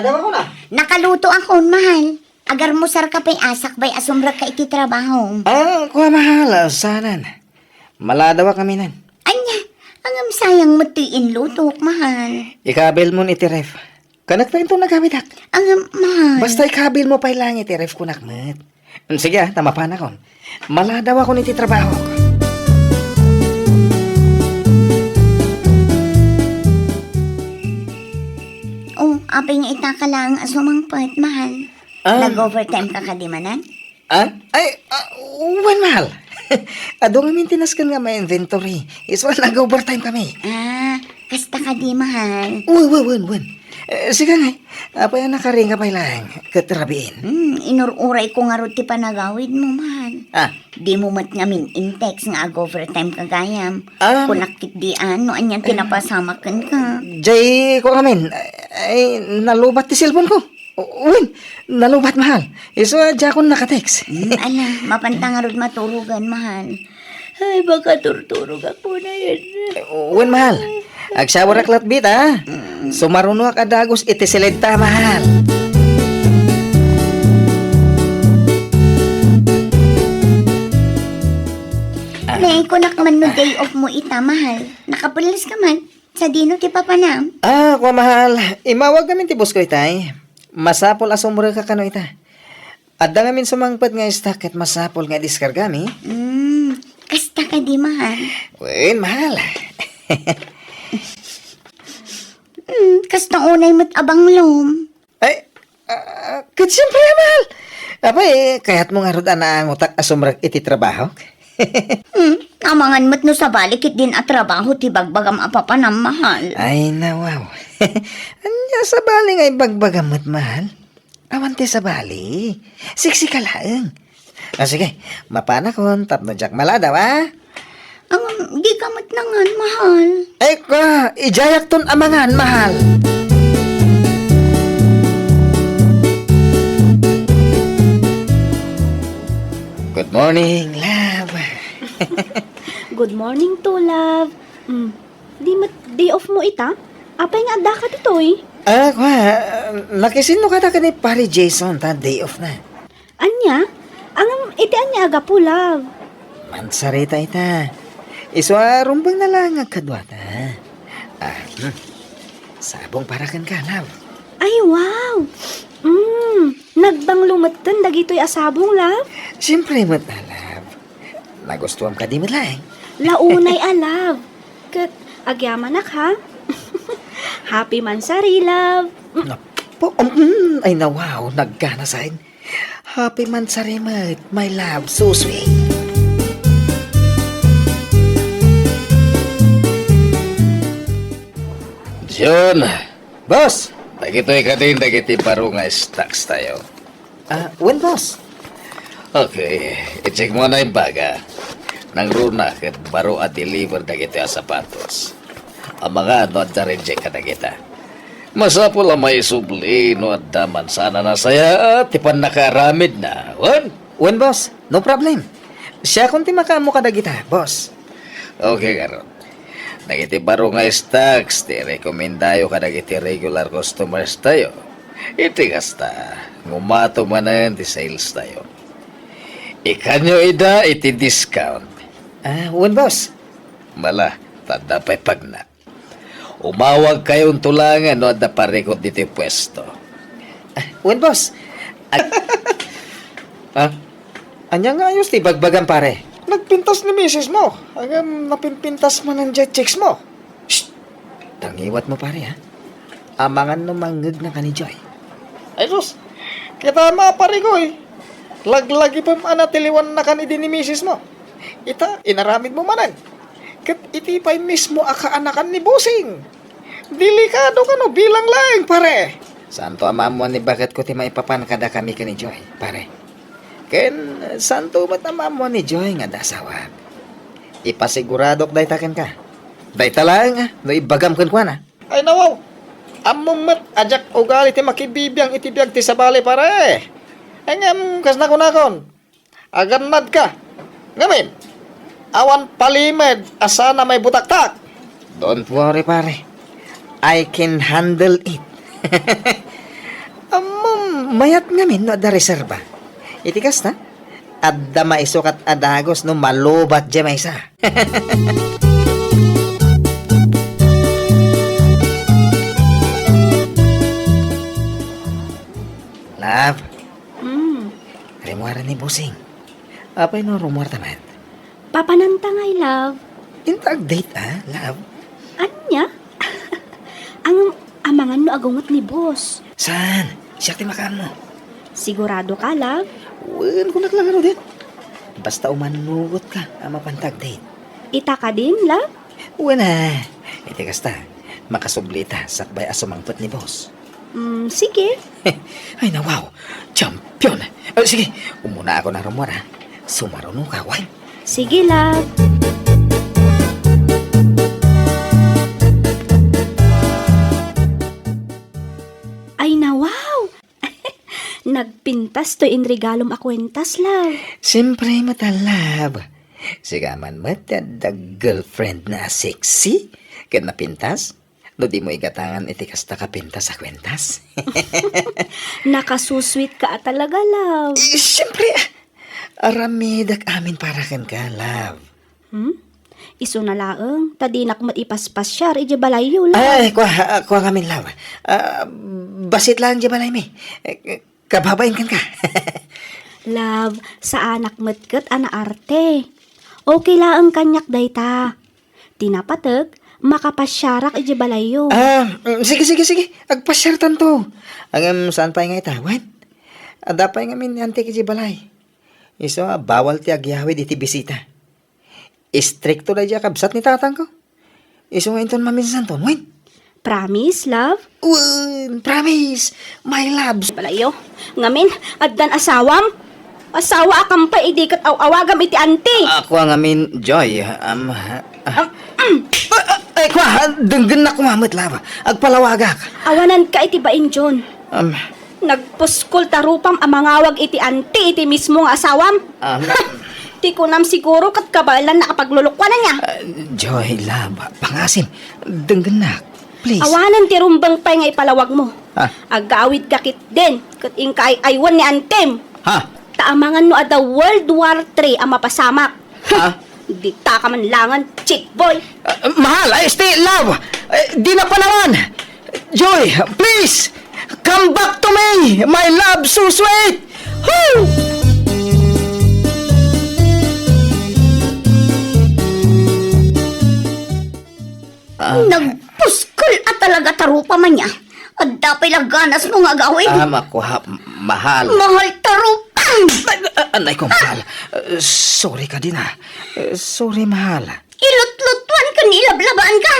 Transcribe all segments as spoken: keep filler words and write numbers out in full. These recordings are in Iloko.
Dawakon a. Nakalutoakon, mahal. Agarmusarka pay a sakbay a sumrekka iti trabaho. Ah, kua, mahal, a, saanen. Maladawak ngamin. Ania, ngem sayang met ti inlutok, mahal. Ikabilmon iti ref. Kanakta inton agawidak. Ngem, mahal. Basta ikabilmo pay laeng iti ref, kunak met. Mm, sige, a, ta mapanakon. Maladawakon iti trabahok. Oh, apay nga ita ka laeng a sumangpet, mahal? Ah. Nag-overtime ka kadi manen? Ah? Ay, ah, wen, mahal. Adu ngamin ti nasken nga ma-inventory. Isu a nag-overtime kami. Ah, kasta kadi, mahal? Wen, wen, wen, wen. Eh, sige ngay. Apay a nakaring ka pay laeng ket rabiin. Hmm, inur-urayko ngarud ti panagawidmo, mahal. Ah. Dimo met ngamin in-text nga ag-overtime ka gayam. Ah. Kunak ketdi a, no anian ti napasamak kenka. Jay, kua ngamin. Ay, nalubat ti cellphone ko. O, wen, nalubat, mahal. Isu a diakon naka-text. Hmm, ala, mapanta ngarud maturogan, mahal. Ay, makaturturogak manen. Wen, mahal. Agshawarak latbit, a. Mm. Sumarunoak a dagus iti siled ta, mahal. Ah. Ne, kunak man no day off mo ita, mahal. Nakapulis ka man. Sadino ti papanam? Ah, kua, mahal. Immawag ngamin ti boss ko itay. Masapul a sumrek ka kano ita. Adda ngamin sumangpet nga stock ket masapul nga idiskargami. Mm, kasta kadi, mahal? Wen, mahal. Mm, kasta unay met a banglom. Ay, ah, ket siempre, mahal. Apay, kayatmo ngarud a naangotak a sumrek iti trabahok? Hmm, amangan met no sabali ketdin a trabaho ti bagbagam a papanam, mahal. Ay, nawaw. Ania sabali nga ibagbagam met, mahal? Awan ti sabali. Siksi ka laeng. Ah, sige, mapanakon tapno diak maladaw, a? Ngem, di ka met nangan, mahal. Ay, ka, idiayakton a mangan, mahal. Good morning, love. Good morning too, love. Mm, di met day off mo ita? Apay nga addaka ditoy? Ah, kua, nakisinno kada ken ni Pare Jason ta day off na. Ania? Ngem iti ania a gapu, love? Mansarita ita. Isu a rumbeng na laeng nga agkaduata. Ah, hmm. Sabong para kenka, love. Ay, wow! Mm, nagbanglo metten dagitoy a sabong, love? Siempre met, a, love. Nagustuam kadi met laeng? La unay a, love. Ket agyamanak, ha? Happy mansari, love. Napo, um, mm, ay, nawaw, nagkanasain. Happy mansari met, my love, so sweet. John, boss, dagitoy kadin dagiti baro nga stocks tayo. Ah, wen, boss? Okay, i-check mo na imbaga. Nangruna ket baro a deliver dagiti a sapatos. Amangan no adda reject kadagita. Masapul a maisubli no adda man sana nasayaat ti pannakaaramidna. Wen? Wen, boss. No problem. Siakon ti makaammo kadagita, boss. Okay, garud. Dagiti baro nga stocks ti rekomendayo kadagiti regular customers tayo. Iti kasta, ngumato manen ti sales tayo. Ikanyo ida iti discount. Ah, wen, boss. Mala, ta adda pay pagna. Umawagkayonto laengen no adda parikut ditoy puesto. Ah, wen, boss. Ag- Ah? Ania nga ayos ti bagbagam, pare? Nagpintas ni misis mo. Ngem napimpintas manen diay chicks mo. Shh! Tangiwat mo, pare, ha? Amangan no mangngegna ka ni Joy. Ay, sus! Kita ma, pare ko, eh. Laglagipem a natiliwannakan idi ni misis mo. Ita, inaramid mo manen. Ket iti pay mismo a kaanakan ni Bossing. Delikado kano bilang laeng, pare. Saanto a maammuan ni baketko ti maipapan kadakami ken ni Joy, pare. Ken saanto met a maammuan ni Joy nga adda asawak. Ipasiguradok dayta kenka. Dayta laeng, a, no ibagam kenkuana. Ay, nawaw. Ammom met a diak ugali ti makibibiang iti biag ti sabali, pare. Ngem, kas nakunakon, agannadka. Ngamin, awan palimed a sana maibutaktak. Don't worry, pare. I can handle it. Mayat ngamin no adda reserba. Iti kasta, adda maiso ket a dagus no malubat diay maysa. Love. Hmm. Rimmuar ni Bossing. Apay no rummuarta met? Papananta ngay, love. Inta ag-date, ah, love? Ania? Ang amangan no agunget ni boss. Saan? Siak ti makaammo. Sigurado ka, love? Wen, kunak la ngaruden. Basta umanugot ka a mapanta ag-date. Ita kadin, love? Wen, ah. Iti kasta, makasubli ita sakbay a sumangpet ni boss. Mm, sige. Ay, na, wow. Champion. Eh, sige, umuna ako na rummuar, ah. Sumarunoka, wen. Sige, love. Ay, na, wow. Nagpintas toy inregalom a kuentas, love. Siyempre, met a, love. Sika man met ti adda girlfriend na sexy ken napintas. No dimo igatangan iti kasta ka pintas a kuentas. Nakasusuit ka a talaga, love. Eh, siyempre, ah. Aramidek amin para kenka, love. Hmm? Isuna laeng, ta dinak met ipaspasiar idiay balayyo, love. Ay, kua, ah, kua ngamin, love. Ah, bassit laeng idiay balaymi. Eh, kababain kenka. Love, saanak met ket a naarte. Okay laeng kaniak dayta. Ti napateg, makapasiarak idiay balayyo. Ah, mm, sige, sige, sige. Agpasiartanto. Ngem saan pay nga ita, wen? Adda pay ngamin ni antik idiay balay. Isu a bawal ti agyawid iti bisita. Istrikto daydiay a kabsat ni tatangko. Isu nga inton maminsanton, wen? Promise, love? Wen, promise, my love. Balayyo, ngamin, addan asawam? Asawaakam pay idi ket aw-awagam iti anti. Ah, kua ngamin, Joy, um, ah, Um, mm. Ah, ah, ay, kua, denggennak kua met, love. Agpalawagak. Awananka iti bain, John. Um, Nagpuskol ta rupam a mangawag iti anti iti mismo nga asawam. Ah, ti kunam siguro ket kabaelanna a paglulukuananna. Ah, Joy, love, pangasim, denggennak, please. Awanen ti rumbeng pay nga ipalawagmo. Ah. Agawidka ketdin, ket inka ay-aywen ni antim. Ha? Ta amangan no adda World War three a mapasamak. Ha? Dita ka man langen, chick boy. Ah, mahal, ay, stay, love. Eh, di na panawan. Joy, please, come back to me, my love, so sweet. Woo! Ah. Nagpuskol a talaga ta rupam ania. Adda pay la ganasmo nga agawid. Ah, makua, mahal. Mahal ta rupam! Ay, ah, anay ko, mahal. Eh, sorry kadi na. Eh, sorry, mahal. Ilutlutuan ken ilablabaanka.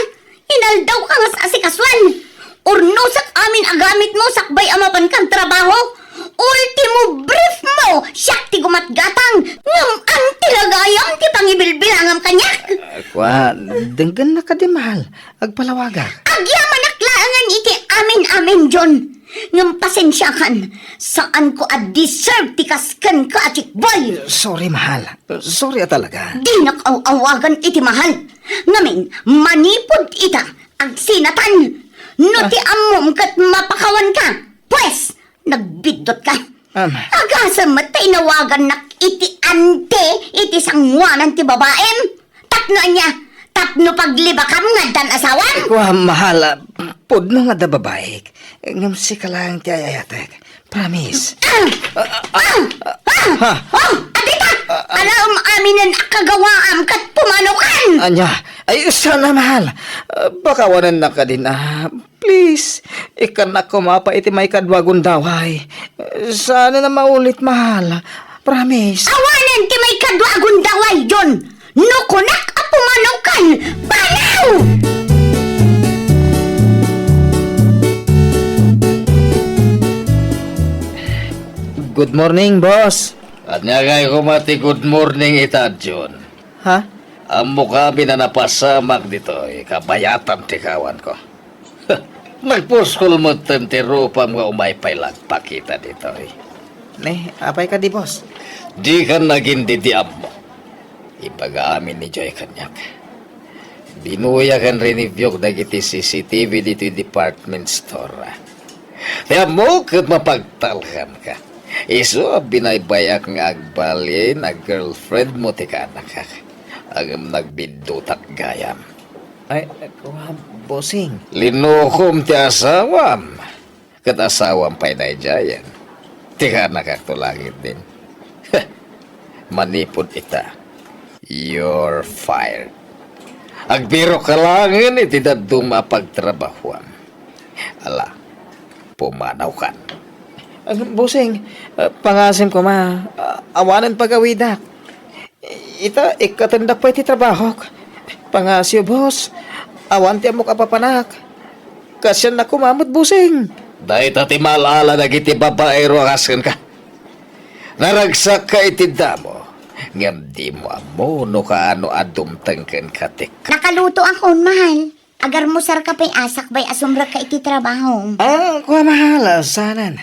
Inaldawka nga asikasuan. Urnosak amin a gamitmo sakbay a mapanka agtrabaho. Ultimo brief mo, siak ti gumatgatang. Ngem anti la gayam ti pangibilbilangam kaniak. Ah, kua, denggennak kadi, mahal. Agpalawagak. Agyamanak laengen iti amin-amin, John. Ngem pasensiakan, saanko a deserve ti kas kenka a chick boy. Sorry, mahal. Sorry a talaga. Dinak aw-awagan iti mahal. Ngamin, manipud ita, agsinatan. No Ah. ti ammom ket mapakawanka, pues, nagbiddutka. Am. Agasem met ta inawagannak iti anti iti sangoanan ti babaim. Tapno ania? Tapno paglibakam nga addan asawam? Kua, mahal, ah, pudno nga adda babaik. Ngem sika laeng ti ay-ayatek. Promise. Ah! Ah! Ah! Ha? Oh, adita! Ah, ah. Alaem aminen a kagawaam ket pumanokan! Ania? Ay, sana, mahal. Ah, pakawanennak kadin, ah, please. Ikkannak koma pay iti maikadua a gundaway. Saan a maulit, mahal. Promise. Awanen ti maikadua a gundaway, John. No kunak a pumanokan, panaw! Good morning, boss. Ania ngay koma ti good morning ita, John? Ha? Ammok amin a napasamak ditoy, kabayatan ti kawanko. Nagpuskol metten ti rupam nga umay pay la agpakita ditoy. Ne, apay kadi, boss? Dikan nagindidi ammo. Ibaga amin ni Joy kaniak. Binuya ken riniviewk dagiti C C T V ditoy department store. Ti ammok ket mapagtalkanka. Isu a binaybay-ak nga agbalin a girlfriend mo ti kaanakak. Ngem nagbiddutak gayam. Ay, kua, bossing. Linukom ti asawam. Ket asawam pay daydiayen. Ti kaanakak to langit din. Manipud ita, you're fired. Agbirok ka laengen iti dadduma a pagtrabahoam. Ala, pumanawkan. Ah, bossing, ah, pangasim koma, ah, awanen pagawidak. Ita, ikkatendak pay ti trabahok. Pangasyo, boss. Awan ti ammok a papanak. Kasiannak koma met, bossing. Dayta ti maal-ala dagiti babaero a kas kenka. Naragsakka iti damo, ngem dimo ammo no kaano a dumteng kenka ti... Nakalutoakon, mahal. Agarmusarka pay a sakbay a sumrekka iti trabaho. Ah, kua, mahal, ah, saanen.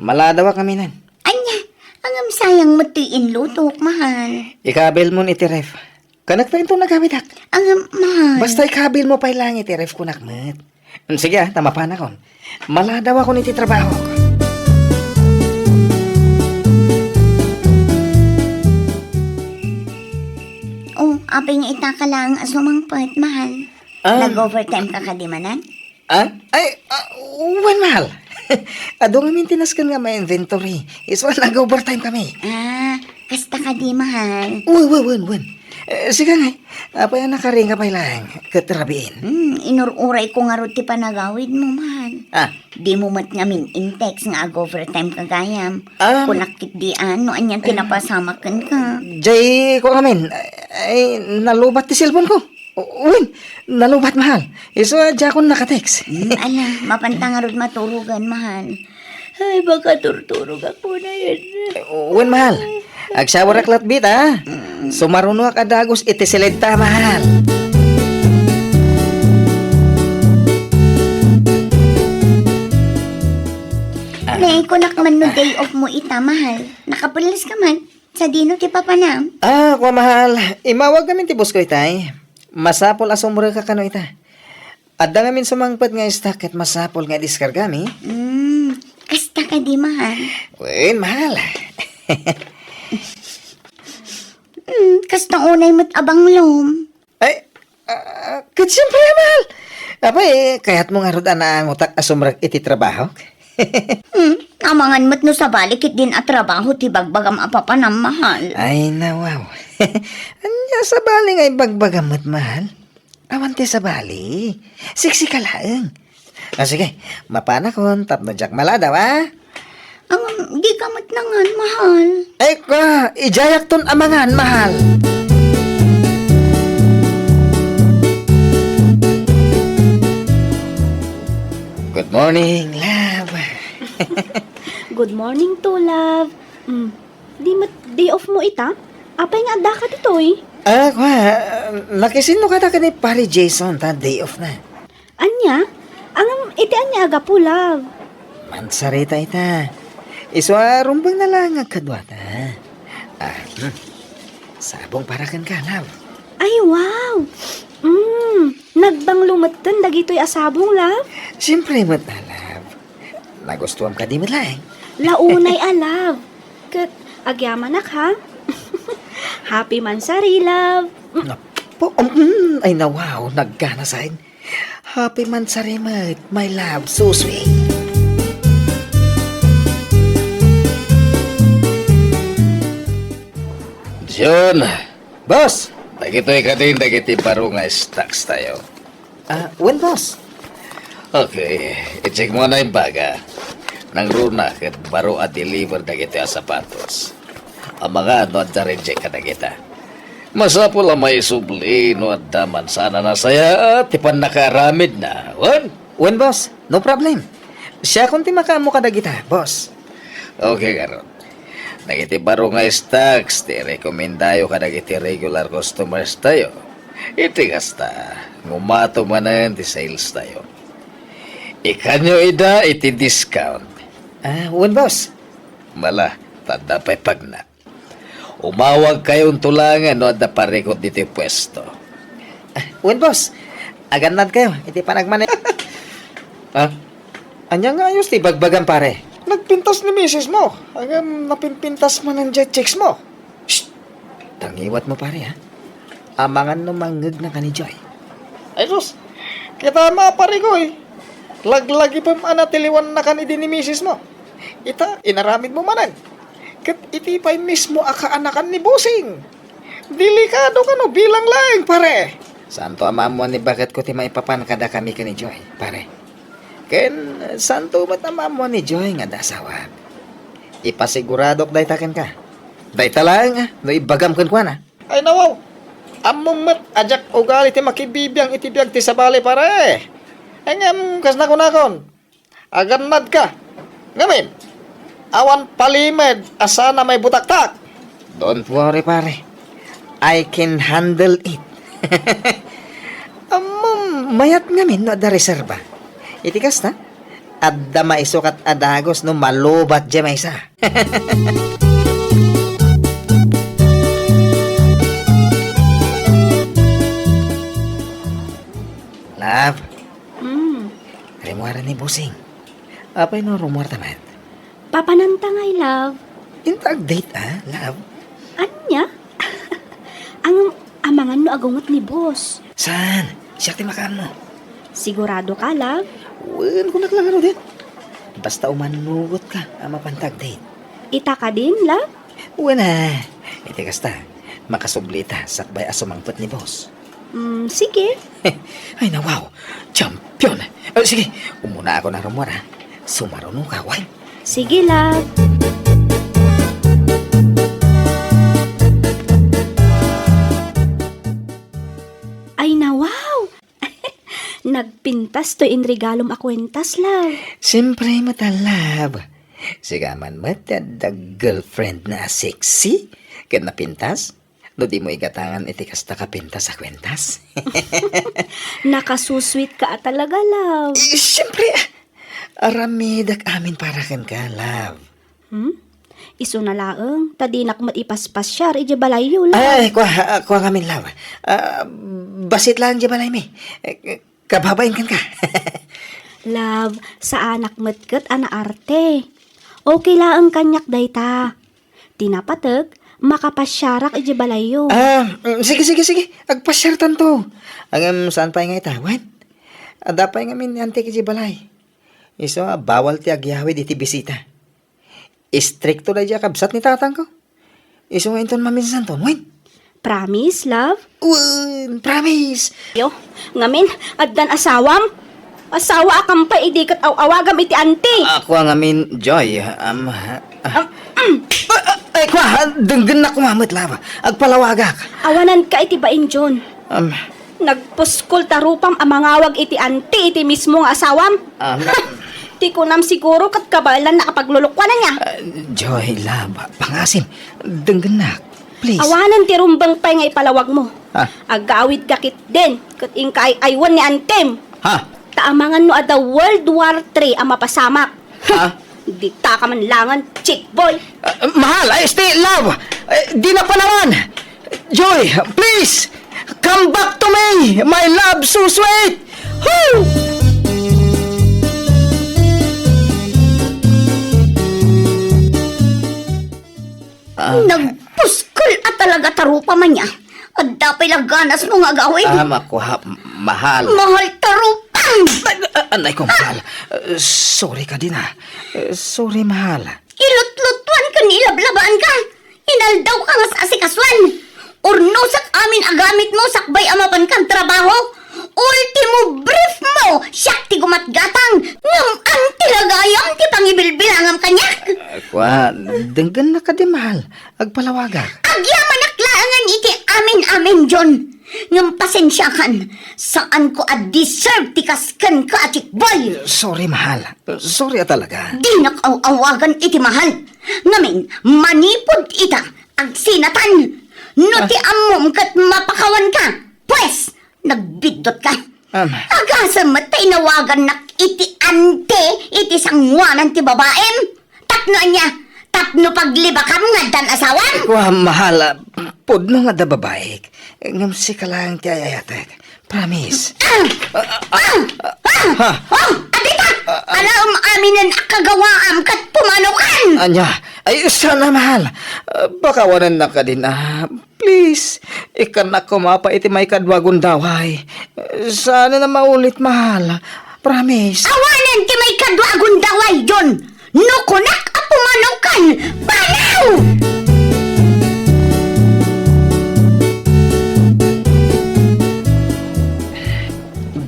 Maladawak aminen. Ania, ngem sayang met ti inlutok, mahal. Ikabilmon iti ref. Kanak ta inton agawidak. Ngem, mahal. Basta ikabilmo pay laeng iti ref, kunak met. Mm, sige, ah, ta mapanakon. Maladawakon iti trabaho. Oh, apay nga ita ka laeng a sumangpet, mahal? Ah. Nag-overtime ka kadi manen? Ah? Ay, ah, wen, mahal. Adu ngamin ti nasken nga ma-inventory. Isu a nag-overtime kami. Ah, kasta kadi, mahal? Wen, wen, wen, wen. Eh, sige ngay. Apay a nakaringa pay laeng ket rabiin? Hmm, inur-urayko ngarud ti panagawidmo, mahal. Ah. Dimo met ngamin in-text nga ag-overtime ka gayam. Ah. Kunak ketdi a no anian ti napasamak kenka. Jay, kua ngamin. Ay, nalubat ti cellphone ko. O, wen, nalubat, mahal. Isu a diakon naka-text. Hmm, ala, mapanta ngarud maturogen, mahal. Ay, makaturturogak unayen. Wen, mahal. Agshawarak latbit, a. Mm. Sumarunoak a dagus iti siled ta, mahal. Ah. Ne, kunak man no day off mo ita, mahal. Nakapulis ka man. Sadino ti papanam? Ah, kua, mahal. Imawag ngamin ti boss ko itay. Masapul a sumrek ka kano ita. Adda ngamin sumangpet nga stock ket masapul nga idiskargami. Mm, kasta kadi, mahal? Wen, mahal. Mm, kasta unay met a banglom. Ay, ah, ket siempre, mahal. Apay, kayatmo ngarud a naangotak a sumrek iti trabahok? Hmm, amangan met no sabali ketdin a trabaho ti bagbagam a papanam, mahal. Ay, nawaw. Ania sabali nga ibagbagam met, mahal? Awan ti sabali. Siksika laeng. Ah, sige, mapanakon tapno diak maladaw, a? Ang, di ka met nangan, mahal. Ay, ka, idiayakton a mangan, mahal. Good morning, love. Good morning too, love. Mm, di met day off mo ita? Apay nga addaka ditoy? Ah, kua, nakisinno kada ken ni Pare Jason ta day off na. Ania? Ngem iti ania a gapu, love? Mansarita ita. Isu a rumbeng na laeng nga kaduata. Ah, hmm. Sabong para kenka, love. Ay, wow! Mm, nagbanglo metten dagitoy a sabong, love? Siyempre met a, love. Nagustuam kadi met laeng. Launay a, love. Ket agyamanak, ha? Happy mansari, love. Napo, um, mm, ay, nawaw, naggana saen. Happy mansari met, my love, so sweet. John, boss, dagitoy kadin dagiti baro nga stocks tayo. Ah, wen, boss. Okay, i-check mo na imbaga. Nangruna ket baro a deliver dagiti a sapatos. Amangan no adda reject kadagita. Masapul a maisubli no adda man sana nasayaat ti pannakaaramidna. Wen? Wen, boss. No problem. Siakon ti makaammo kadagita, boss. Okay, garud. Dagiti baro nga stocks ti rekomendayo kadagiti regular customers tayo. Iti kasta, ngumato manen ti sales tayo. Ikanyo ida iti discount. Ah, wen, boss. Mala, ta adda pay pagna. Umawag kayo unto langen no adda parikut ditoy puesto. Ah, wen, boss. Agannad kayo iti panagmane- Ah? Ania nga ayos ti bagbagam, pare? Nagpintas ni misis mo. Ngem napinpintas manen diay chicks mo. Shh! Tangiwat mo, pare, ha? Amangan no mangngegna ka ni Joy. Ay sus! Kita ma, pare ko, eh. Laglagipem a natiliwannakan idi ni misis mo. Ita, inaramid mo manen. Ket iti pay mismo a kaanakan ni Bossing. Delikado kano bilang laeng, pare. Saanto a maammuan ni baketko ti maipapan kadakami ken ni Joy, pare. Ken saanto met a maammuan ni Joy nga adda asawak. Ipasiguradok dayta kenka. Dayta laeng, ah, no ibagam kenkuana. Ay, nawaw. Ammom met a diak ugali ti makibibiang iti biag ti sabali, pare. Ngem, kas nakunakon, agannadka. Ngamin, awan palimed a saan a maibutaktak. Don't worry, pare. I can handle it. Ammom, mayat ngamin no adda reserba. Iti kasta, adda maisukat a dagus no malubat diay maysa. Love. Mm. Rimmuar ni Bossing. Apay no rummuarta met? Papananta ngay, love. Inta ag-date, ah, love? Ania? Ang amangan no agunget ni boss. Saan? Siak ti makaammo. Sigurado ka, love? Wen, kunak la ngaruden. Basta umanugot ka a mapanta ag-date. Ita kadin, love? Wen a, iti kasta, makasubli ita sakbay a sumangpet ni boss. Mm, sige. Ay, nawaw. Champion. Eh, sige, umuna ako na rummuar, ha. Sumaruno ka, wen. Sige, love. Ay, nawaw. Nagpintas toy inregalom a kuentas, love. Siyempre, met a, love. Sika man met ti adda girlfriend na a sexy ken napintas. No dimo igatangan iti kasta ka pintas a kuentas. Nakasusweet ka a talaga, love. Eh, siyempre, ah, aramidek amin para kenka, love. Hmm? Isuna laeng, ta dinak met ipaspasiar idiay balayyo, love. Ay, kua, ah, kua ngamin, love. Ah, bassit laeng idiay balaymi. Eh, kababain kenka. Love, saanak met ket a naarte. Okay laeng kaniak dayta. Ti napateg, makapasiarak idiay balayyo. Ah, mm, sige, sige, sige. Agpasiartanto. Ngem saan pay nga ita, wen? Adda pay ngamin ni antik idiay balay. Isu a bawal ti agyawid iti bisita. Istrikto daydiay a kabsat ni tatangko. Isu nga inton maminsanton, wen? Promise, love? Wen, promise. Yo, ngamin, addan asawam? Asawaakam pay idi ket aw-awagam iti anti. Ako a ngamin, Joy, um, ah. Um, mm. Ah, ah, ay, kua, denggennak koma met, love. Agpalawagak. Awananka iti bain, John. Um, Nagpuskol ta rupam a mangawag iti anti iti mismo nga asawam. Ah, ti kunam siguro ket kabaelan nakapaglulukuanan niya. Ah, Joy, love, pangasim, denggennak, please. Awanen ti rumbeng pay nga ipalawag mo. Ah. Agawid ka ketdin, ket inka ay-aywan ni antim. Ha? Ta amangan no adda World War Three a mapasamak. Ha? Dita ka man langan, chick boy. Ah, mahal, ay, stay, love. Eh, di na panawan. Joy, please, come back to me, my love so sweet. Woo! Ah. Nagpuskol a talaga ta rupam ania. Adda pay la ganas mo nga agawid. Ah, makua, mahal. Mahal ta rupam! Ay, ah, anay ko, mahal. Ah, sorry ka din, ah. Eh, sorry, mahal. Ilutlutuan ken ilablabaan ka. Inaldaw ka nga asikasuan. Urnosak amin a gamit mo sakbay a mapan kan trabaho. Ultimo brief mo, siak ti gumatgatang. Ngem anti la gayam ti pangibilbilangam kaniak. Ah, kua, denggennak kadi, mahal. Agpalawagak. Agyamanak laengen iti amin-amin, John. Ngem pasensiakan, saanko a deserve ti kas kenka a chick boy. Sorry, mahal. Sorry a talaga. Dinak aw-awagan iti mahal. Ngamin, manipud ita, agsinatan. No Ah. ti ammom ket mapakawanka, pues, nagbiddut ka. Am. Agasem met ta inawagannak iti ante iti sangoanan ti babaem. Tapno ania? Tapno paglibakam nga addan asawam? Kua, mahal, ah, pudno nga adda babaik. Ngem sika laeng ti ay-ayatek. Promise. Ah! Ah! Ah! Ah! Ah! Adita! Alam aminen a kagawaam ket pumanawkan! Ania? Ay, sana, mahal. Ah, pakawanennak kadin, ah. Please, ikkannak koma pay iti maikadua a gundaway. Saan a maulit, mahal. Promise. Awanen ti maikadua a gundaway, John. No kunak a pumanawkan, panaw!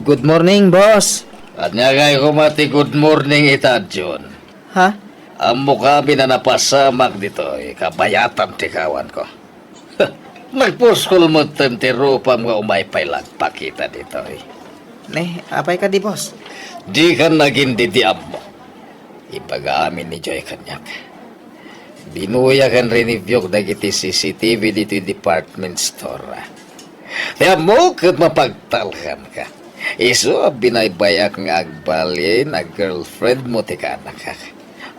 Good morning, boss. Ania ngay koma ti good morning ita, John? Ha? Ammok amin a napasamak ditoy, kabayatan ti kawanko. Nagpuskol metten ti rupam nga umay pay la agpakita ditoy. Ne, apay kadi, boss? Dika nagin didi ammo. Ibaga amin ni Joy kaniak. Binuyak ken riniviewk dagiti C C T V ditoy department store. Ti ammok ket mapagtalkanka. Isu a binaybay-ak nga agbalin a girlfriend mo ti kaanakak.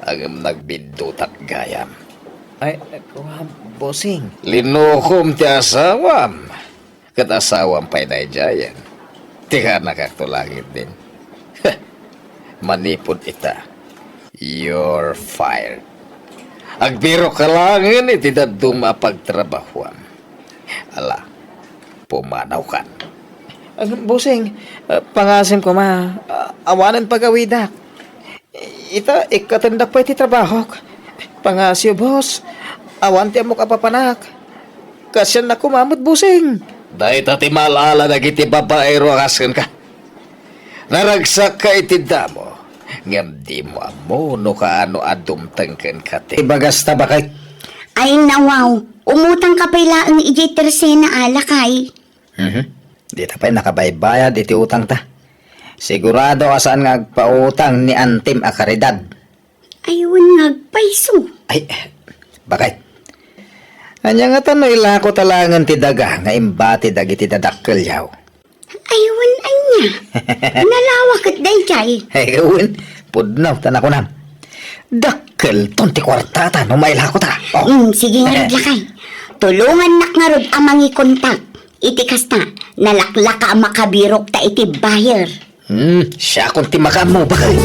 Ngem nagbiddutak gayam. Ay, kuan, bossing. Linukom ti asawam. Ket asawam pay daydiayen. Ti kaanakakto la ketdin. Manipud ita, you're fired. Agbirokka laengen iti dadduma a pagtrabahoam. Ala, pumanawkan. Ah, bossing, ah, pangasim koma, ah, awanen pagawidak. Ita, ikkatendak pay ti trabahok. Pangasio, boss. Awan ti ammok a papanak. Kasiannak koma met, bossing. Dayta ti mal-ala dagiti babaero a kas kenka. Naragsakka iti damo, ngem dimo ammo no kaano a dumteng kenka ti bagasta, baket. Ay, nawaw. Umutangka pay laeng idiay tersena a, lakay. Mhm. Dita pay nakabaybayad iti utangta. Sigurado a saan nga agpautang ni antim a Caridad. Ay, wen nga agpayso. Ay, baket. Ania ngata no ilakota laengen ti daga nga imbati dagiti dadakkelyo? Ay, wen ania? Nalawa ket daydiay. Ay, wen, pudno ta nakunam. Dakkelton ti kuartata no mailakota. Oh. Mm, sige ngarud, lakay. Tulongannak ngarud a mangikontak. Iti kasta, nalaklaka a makabirokta iti buyer. Hmm, siakon ti makaammo, baket.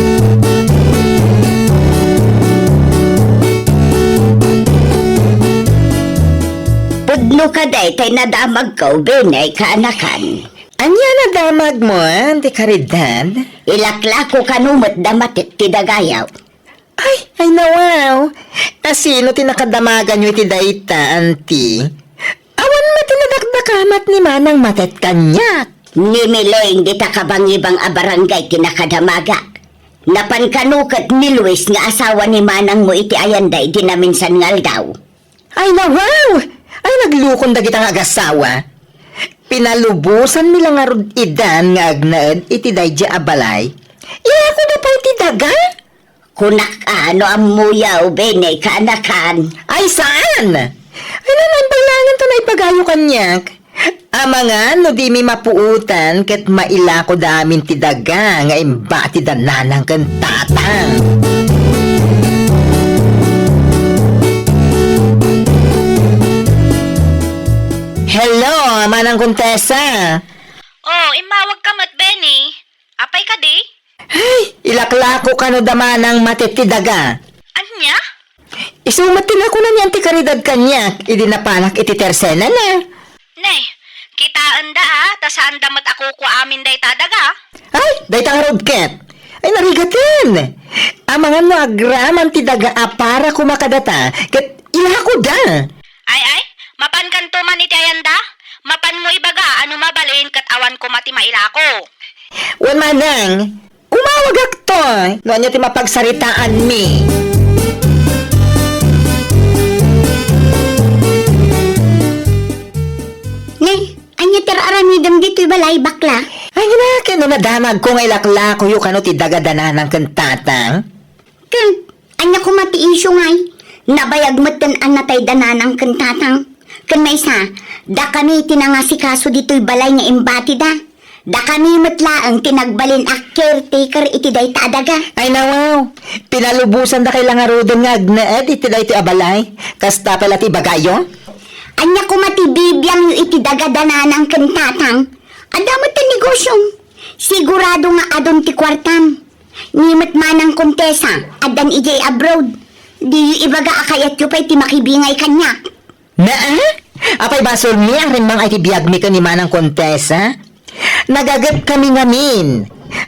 Pudno ka daytay nadamagko, Benay, kaanakan. Ania nadamagmo, ah, ti Caridad? Ilaklako kano met da matet ti dagayo. Ay, ay, nawaw. Asino ti nakadamaganyo iti dayta, anti? Awan met ti nadakdakamat ni Manang Matet kaniak. Ni Miloy dita kabangibang a barangay ti nakadamagak. Napan kano ket ni Luis nga asawa ni manangmo iti ayanda idi naminsan nga aldaw. Ay, nawaw! Ay, naglukon dagita nga agasawa. Pinalubosanmi la ngarud idan nga agnaed iti daydiay a balay. Ilakoda pay ti daga? Kunak a, no ammoyo, Benay, kaanakan. Ay, saan? Ay, nanay, balayan to naibagayo kaniak. Amangan no dimi mapuotan ket mailako damin ti daga nga imbati da nanang ken tatang. Hello, Manang Contessa. Oh, immawag ka met, Benny. Apay kadi? Ay, ilaklako kano da manang matet ti daga. Ania? Isu met ti nakuna ni Auntie Caridad kaniak idi napanak iti tersenana. Ne, kitaenda a, ta saanda met a kukua amin dayta a daga. Ay, dayta ngarud ket. Ay, narigaten. Amangan no agraman ti daga a para koma kadata, ket ilakoda. Ay, ay, mapankanto man iti ayanda? Mapanmo ibaga a no mabalin ket awan koma ti mailako. Wen manang, umawagakto no ania ti mapagsaritaanmi. Ne, ania ti ar-aramidem ditoy balay, bakla? Ay, ngana, ket no nadamagko nga ilaklakoyo kano ti daga da nanang ken tatang? Ken, ania koma ti isyu ngay? Nabayag metten a natay da nanang ken tatang. Ken maysa, dakami ti nangasikaso ditoy balay nga imbatida. Dakami met laeng ti nagbalin a caretaker iti dayta a daga. Ay, nawaw, pinalubosan dakay la ngaruden nga agnaed iti daytoy a balay. Kasta pay la ti ibagayo? Ania koma ti bibiangyo iti daga da nanang ken tatang? Adda met ti negosiom. Sigurado nga adun ti kuartam. Ni met manang Kontesa, addan idiay abroad. Diyo ibaga a kayatyo pay ti makibingay kaniak. Naa? Apay basolmi a rimmang ay ti biagmi ken ni manang Kontesa? Nagagetkami ngamin.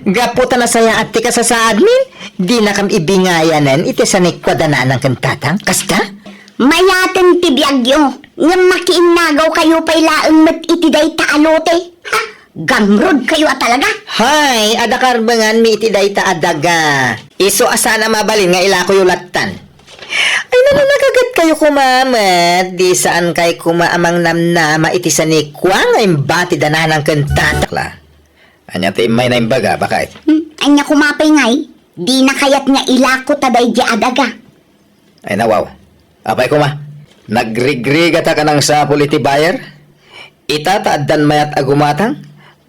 Gapu ta nasayaat ti kasasaadmi, dinakam ibingayanen iti sanikua da nanang ken tatang. Kasta? Mayaten ti biagyo, ngem makiinnagaw kayo pay laeng met iti dayta a lote. Ha? Gamrod kayo a talaga? Hay, adda karbenganmi iti dayta a daga. Isu a saan a mabalin nga ilakoyo lattan. Ay, nananagaget kayo kuma met, di saan kay kuma a mangnamnama iti sanikua nga imbati da nanang ken tatang la. Ania ti immayna imbaga, baket? Hmm, ania kuma pay ngay? Dina kayat nga ilako ta daydi a daga. Ay, nawaw. Apay kuma, nagrigrigata ka nang sapul iti buyer? Ita ta addan mayat a gumatang,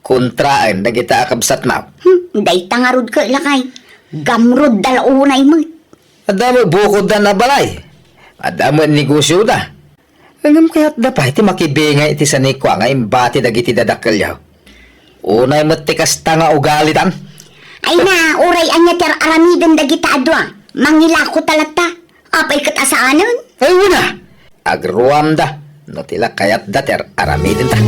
kontraen dagita a kabsatmo. Hmm, dayta ngarud ket lakay. Gamrod da la unay met. Adda met bukodda a balay. Adda met negosioda. Ngem kayatda pay ti makibingay iti sanikua nga imbati dagiti dadakkelyo. Unay met ti kasta nga ugalitan. Ay na, uray ania ti ar-aramiden dagita a dua, mangilako ta latta. Apay ket a saanen? Ay, wen a! Agruamda no ti la kayatda ti ar-aramidenta.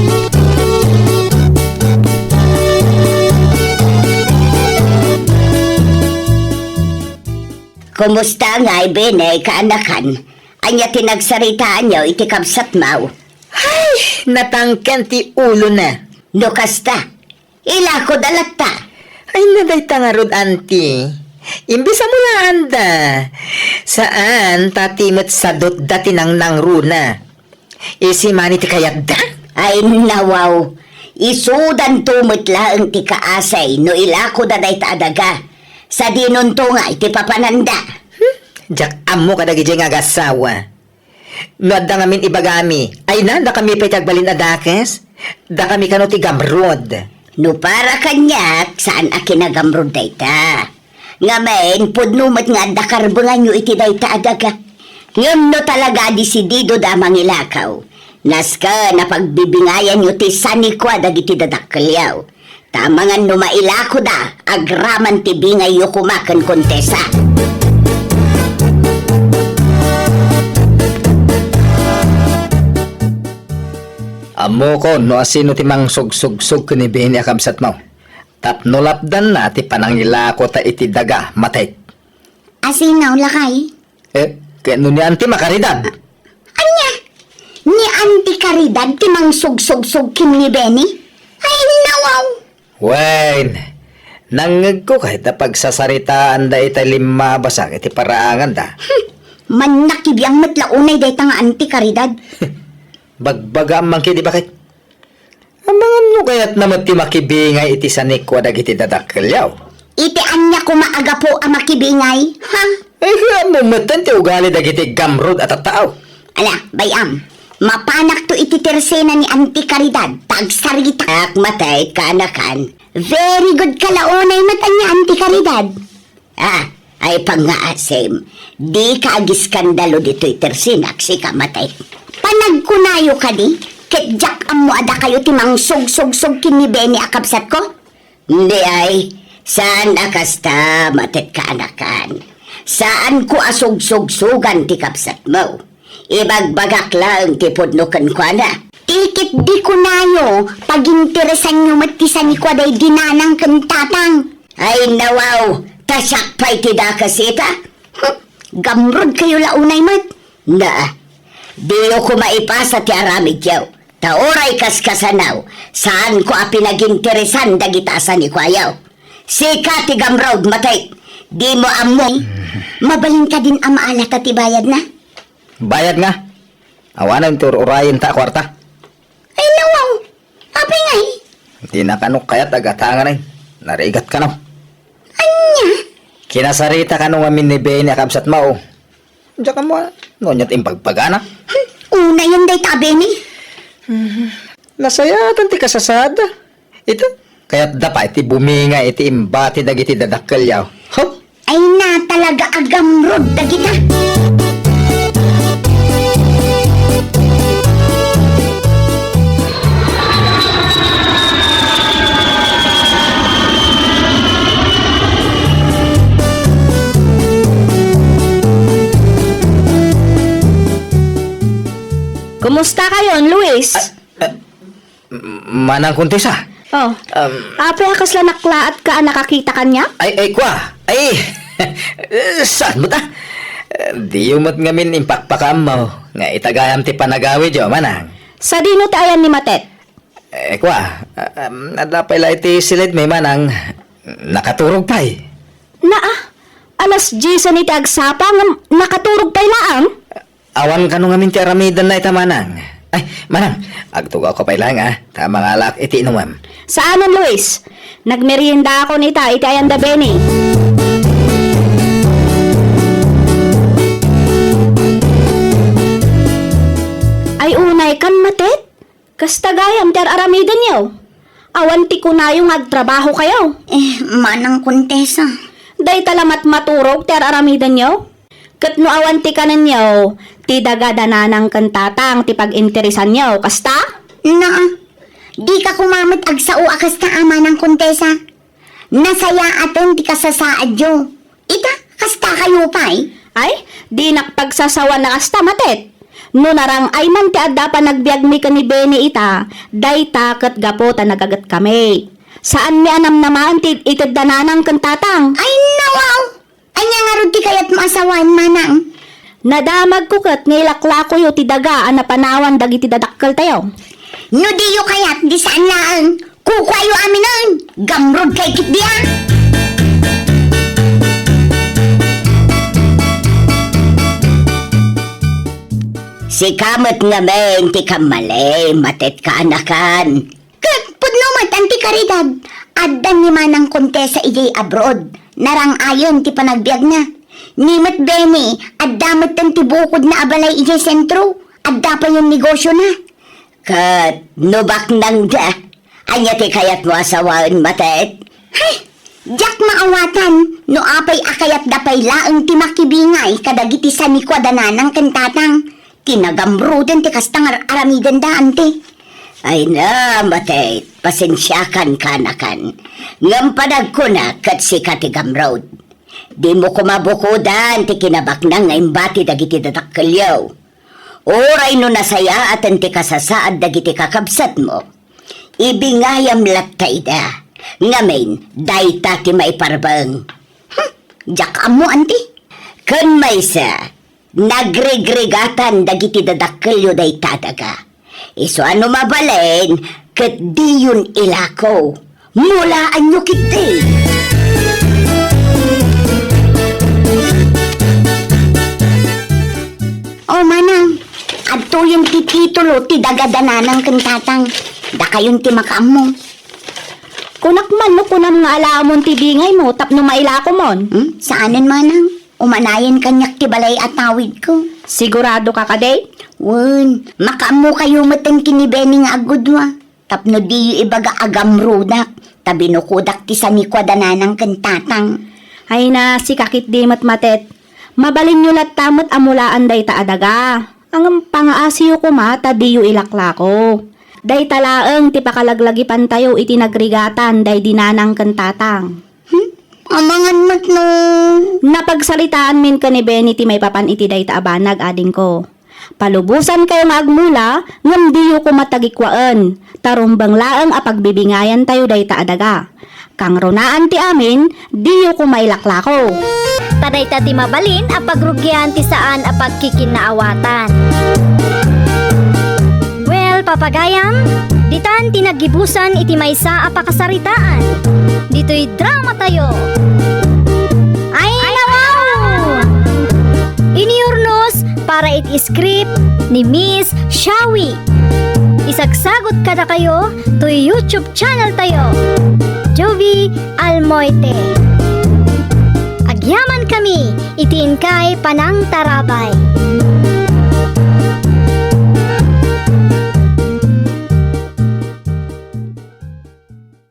Kumusta ngay, Benay, kaanakan? Ania ti nagsaritaanyo iti kabsatmo? Ay, natangken ti ulona. No kasta, ilakoda latta. Ay, na dayta ngarud, anti. Imbes a mulaanda. Saan, ta ti met sadutda ti nangnangruna. Isu manen ti kayatda? Ay, nawaw. Isudanto met laeng ti kaasay no ilakoda dayta a daga. Sadinonto nga iti papananda. Hmm? Diak ammo kadagiti nga agasawa. No adda ngamin ibagami, ay na, dakami pay ti agbalin a dakes? Dakami kano ti gamrod? No para kaniak, saan a kinagamrod dayta. Ngamin, pudno met nga adda karbenganyo iti dayta a daga. Ngem no talaga a desididoda a mangilakaw, nasken a pagbibingayanyo ti sanikua dagiti dadakkelyo. Ta amangan no mailakoda, agraman ti bingayyo koma ken Kontesa. Ammokon no asino ti mangsugsugsog ken ni Benny a kabsatmo. Tapno lapdanna ti panangilakota iti daga, matek. Asino, lakay? Eh, ket no ni Auntie Caridad? Ania? Ni Auntie Caridad ti mangsugsugsog ken ni Benny? Ay, nawaw! Wen, nangngegko ket ta pagsasaritaanda iti limmabasak iti paraanganda. Hmm, mannakibiang met la unay dayta nga Auntie Caridad. Bagbagaam man ketdi, baket. Amangan no kayatna met ti makibingay iti sanikua dagiti dadakkelyo. Iti ania koma a gapu a makibingay, ha? Ay, ammo metten ti ugali dagiti gamrod a tattao. Ala, bay-am, mapanakto iti tersena ni Auntie Caridad, ta agsaritak matek kaanakan. Very good ka la unay met ania, Auntie Caridad. Ah, ay pangngaasim, dika agiskandalo ditoy tersinak, sika matek. Panagkunayo kadi, ket diak ammo a dakayo ti mangsugsugsog ken ni Benny a kabsatko? Di ay, saan a kasta, matek kaanakan. Saanko a sugsugsugan ti kabsatmo. Ibagbagak laeng ti pudno kenkuana. Ti ketdi kunayo, paginteresanyo met ti sanikua daydi nanang ken tatang. Ay, nawaw, ta siak pay ti dakes ita? Hm, gamrod kayo la unay met. Na, diyo koma ipasa ti aramidyo. Ta uray kaskasano, saanko a pinaginteresan dagita a sanikuayo. Sika ti gamrod, matek. Dimo ammo. Mabalin kadin a maalata ti bayadna? Bayad nga? Awanen ti ur-urayenta a kuarta. Ay, nawaw. Apay ngay? Di na kano kayat a gatangan ay. Narigat kano. Ania? Kinasarita kano ngamin ni Benny a kabsatmo. Diak ammo, no, ania ti imbagbagana? Hmm, unayen dayta a Benny. Mhm. Nasayaatan ti kasasaadda. Ita, kayatda pay ti bumingay iti imbati dagiti dadakkelyo. Huh? Ay na, talaga a gamrod dagita. Kumusta kayon, Luis? Ah, ah, M-, Manang Kontesa. Oh. Um, Apay a kasla naklaatka a nakakita kaniak? Ay, ay, kua. Ay, saan met a? Diyo met ngamin impakpakaammo nga itagayam ti panagawidyo, Manang. Sadino ti ayan ni Matet? Eh, kua, ah, um, adda pay la iti silidmi, Manang. Nakaturog pay. Naa, alas diesen iti agsapa ngem nakaturog pay laeng? Awan kano ngamin ti aramidenna ita, Manang. Ay, Manang, agtugawka pay laeng, a, ta mangalaak iti inumem. Saanen, Luis. Nagmeriendakon ita iti ayanda Benny. Ay, unay kan, Matet? Kasta gayam ti ar-aramidenyo. Awan ti kunayo nga agtrabahokayo. Eh, Manang Kontesa. Dayta la met maturog ti ar-aramidenyo? Ket no awan ti kanenyo, ti daga da Nanang ken Tatang ti pag-interesanyo, kasta? Naa, dika koma met agsao a kasta a, Manang Kontesa. Nasayaaten ti kasasaadyo. Ita, kasta kayo pay? Ay, dinak pagsasawan a kasta, Matet. No narang-ay man ti adda panagbiagmi ken ni Benny ita, dayta ket gapu ta nagagetkami. Saanmi a namnamaen ti ited da Nanang ken Tatang. Ay, nawaw! Ania ngarud ti kayatmo a sawen, Manang? Nadamagko ket nga ilaklakoyo ti daga a napanawan dagiti dadakkeltayo. No diyo kayat, di saan laeng. Kukuayo aminen. Gamrod kay ketdi a. Sika met ngamin ti kammali, Matet, kaanakan. Ket pudno met anti karidad, adda ni Manang Kontesa idiay abroad, narang-ayen ti panagbiagna. Ni met Benny, adda metten ti bukodna a balay idiay sentro, adda payen negosiona. Ket no baknangda, ania ti kayatmo a sawen, Matet? Hay, diak maawatan no apay a kayatda pay laeng ti makibingay kadagiti sanikua da Nanang ken Tatang. Ti nagamruden ti kasta nga ar-aramidenda, anti. Ay na, Matet, pasensiakan, kaanakan. Ngem panagkunak ket sika ti gamrod. Dimo koma bukodan ti kinabaknang nga imbati dagiti dadakkelyo. Uray no nasayaaten ti kasasaad dagiti kakabsatmo, ibingayam latta ida. Ngamin, dayta ti maiparbeng. Hmm, diak ammo, anti. Ken maysa, nagrigrigatan dagiti dadakkelyo dayta daga. Isu a no mabalin, ket diyon ilako. Mulaanyo ketdi. O, Manang, adtoyen ti titulo ti daga da Nanang ken Tatang. Dakayon ti makaammo. Kunak man no kunam nga alaamon ti bingaymo tapno mailakomon. Hmm? Saanen, Manang. Umanayen kaniak ti balay a tawidko. Siguradoka kadi? Wen, makaammokayo metten ken ni Benny nga aggudua. Tapno diyo ibaga a gamrodak, ta binukodak ti sanikua da Nanang ken Tatang. Ay na, sika ketdi met, Matet. Mabalinyo latta met a mulaan dayta a daga. Ngem pangaasiyo koma ta diyo ilaklako. Dayta laeng ti pakalaglagipantayo iti nagrigatan daydi Nanang ken Tatang. Hmm? Amangan met no. Napagsaritaanmin ken ni Benny ti maipapan iti dayta a banag, adingko. Palubosankayo nga agmula, ngem diyo koma tagikkuaen, ta rumbeng laeng a pagbibingayantayo dayta a daga. Kangrunaan ti amin, diyo koma ilaklako. Ta dayta ti mabalin a pagrugian ti saan a pagkikinnaawatan. Well, papagayam, ditan ti naggibusan iti maysa a pakasaritaan. Ditoy dramatayo. Ay, nawaw! Iniurnos para iti script ni Miss Shawi. Isagsagot kadakayo toy YouTube channel tayo, Jovie Almoite. Agyaman kami iti inkay panangtarabay.